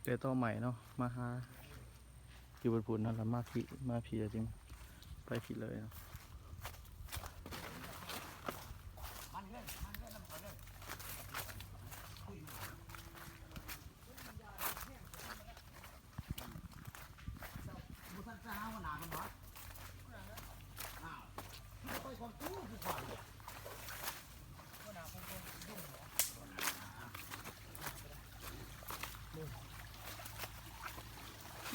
ຕ່ຕໍ່ໃໝ່ເນາະ ມາຫາຢູ່ບົດພຸ້ນເນາະ ແລ້ວມາພີ້ ມາພີ້ແລ້ວຈຶ່ງໄປພີ້ເລີຍເນາະ.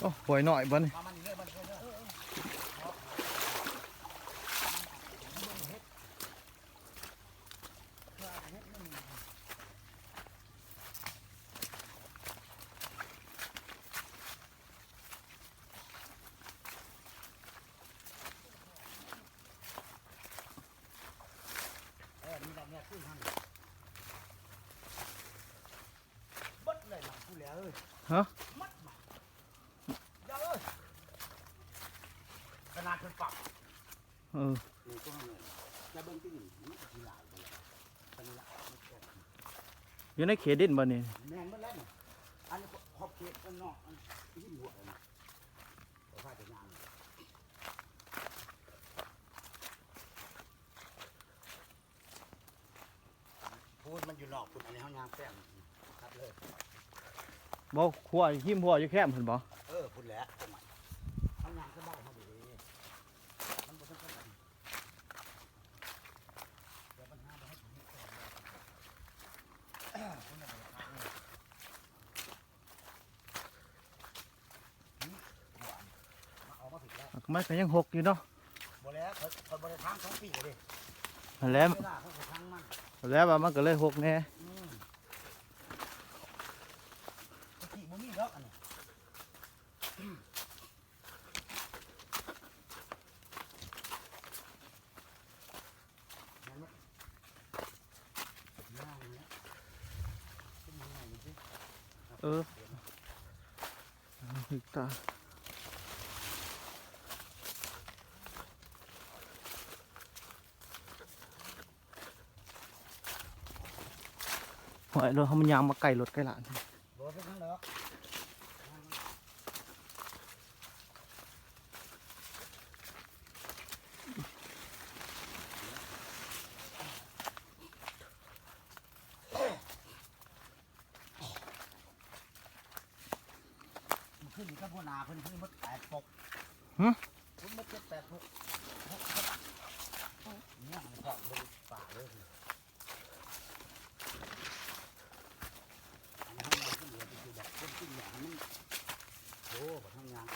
ໂອ້ ຫ້ວຍນ້ອຍບໍ່ນີ້. ເອີ ນີ້ລະເມຍຄືຫັ້ນ ເບິດເລີຍນະ ກູແຫຼເອີຍ. ຮະ? ໝົດມາ ຢ່າເອີຍ ຂະໜາດເພິ່ນປັບ. ເອີ ນີ້ພວກເຮົາເລີຍ ແຕ່ເບິ່ງຕິ ມັນຊິຫຼາຍບໍ່ລະ ອັນນີ້ລະ ມັນແຄບ. ຢູ່ໃນເຂດດິນບໍ່ນີ້? ແມ່ນໝົດແລ້ວນີ້ ອັນນີ້ຂອບເຂດອັນນອກ ອັນຫີນຫົວນີ້ ເຂົາພາໄປຍ່າງ ພຸ້ນມັນຢູ່ນອກພຸ້ນ ອັນນີ້ເຮົາຍ່າງແປ້ງຕັດເລີຍ. ບໍ່ ຂົວ ຮິມຂົວຢູ່ແຄມພຸ້ນບໍ່? ເອີ ພຸ້ນແຫຼະ ເຮົາຍ່າງສະບາຍເຮົາເດ້ ມັນບໍ່ທັນ ແຕ່ບັນຫາບໍ່ໃຫ້ ມັນກໍຍັງຫົກຢູ່ເນາະ. ບໍ່ແລ້ວ ຂ້ອຍ ຂ້ອຍບໍ່ໄດ້ຖາງສອງປີເດ້ ຫັ້ນແຫຼະ ເວລາເຂົາກໍຖາງມັນ ແລ້ວວ່າມັນກໍເລີຍຫົກແດ່. ອືມ ແຕ່ກີ້ບໍ່ມີດອກອັນນີ້. ເອີ ເຮັກຕາ ຫ້ວຍ ລົດເຮົາມັນຍ່າງມາໃກ້ລົດໃກ້ຫຼານ. ບໍ່ເປັນຫຍັງດອກ. ມື້ຄືນນີ້ກັບຫົວໜ້າເພິ່ນຄືໝົດແປດປົກ. ຫຶ? ເພິ່ນໝົດເຈັດແປດປົກ ຫົກປົກ ຍັງເພາະບໍ່ໄດ້ປາເລີຍ. ອັນເຮົາມາຄົນດຽວໄປຄືແບບຄົນກິນຢາມັນ ໂອ້ ບັດເຮົາຍ່າງ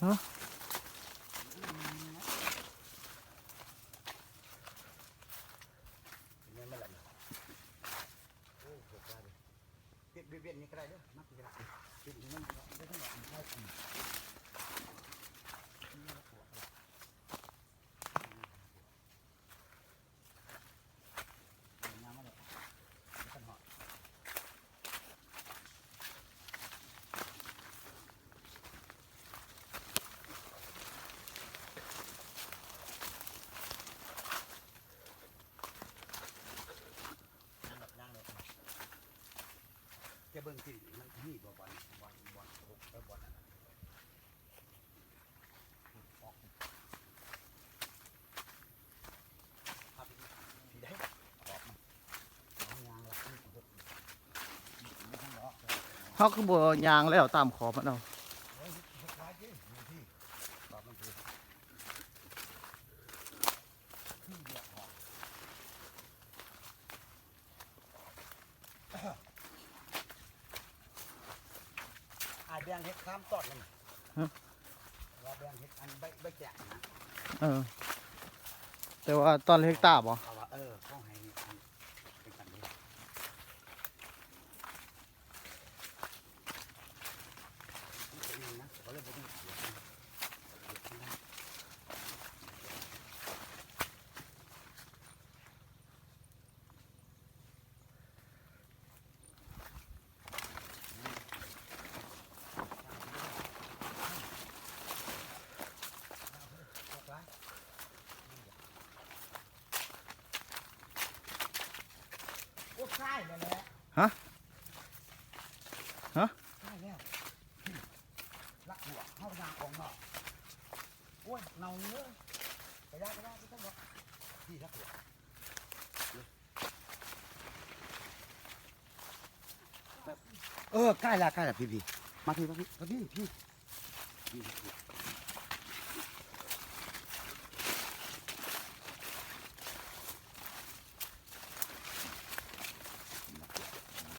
ຮະ? ຈະເບິ່ງຊິ ມັນມີບໍ່ບ່ອນ ບ່ອນ ບ່ອນຫົກ ເອີ ບ່ອນນັ້ນ. ເຮົາຄືບໍ່ຍ່າງແລ້ວຕາມຂອບມັນເອົາ? ອ້າຍແບ່ງເຮັດສາມຕອນນັ້ນ ຮະ? ວ່າແບ່ງເຮັດອັນໃບ ໃບແຈກນະ. ເອີ ແຕ່ວ່າຕອນເຮັກຕາບໍ? ເອົາວ່າ ເອີ ເຂົາໃຫ້ອັນເປັນກັນເດ້. ຮະ ຮະ ໄດ້ແລ້ວ ລັກຫົວ ເຮົາຍ່າງອອກນອກ ໂອ້ຍ ເນົ່າເລີຍ ກະຢ່າ ກະຢ່າ ບໍ່ຕ້ອງດອກ ນີ້ລັກຫົວ ເອີ ໃກ້ລະ ໃກ້ລະ ພີ່ໆ ມາພີ່ ມາພີ່ ມາພີ່ ພີ່ ນີ້ລັກຫົວ.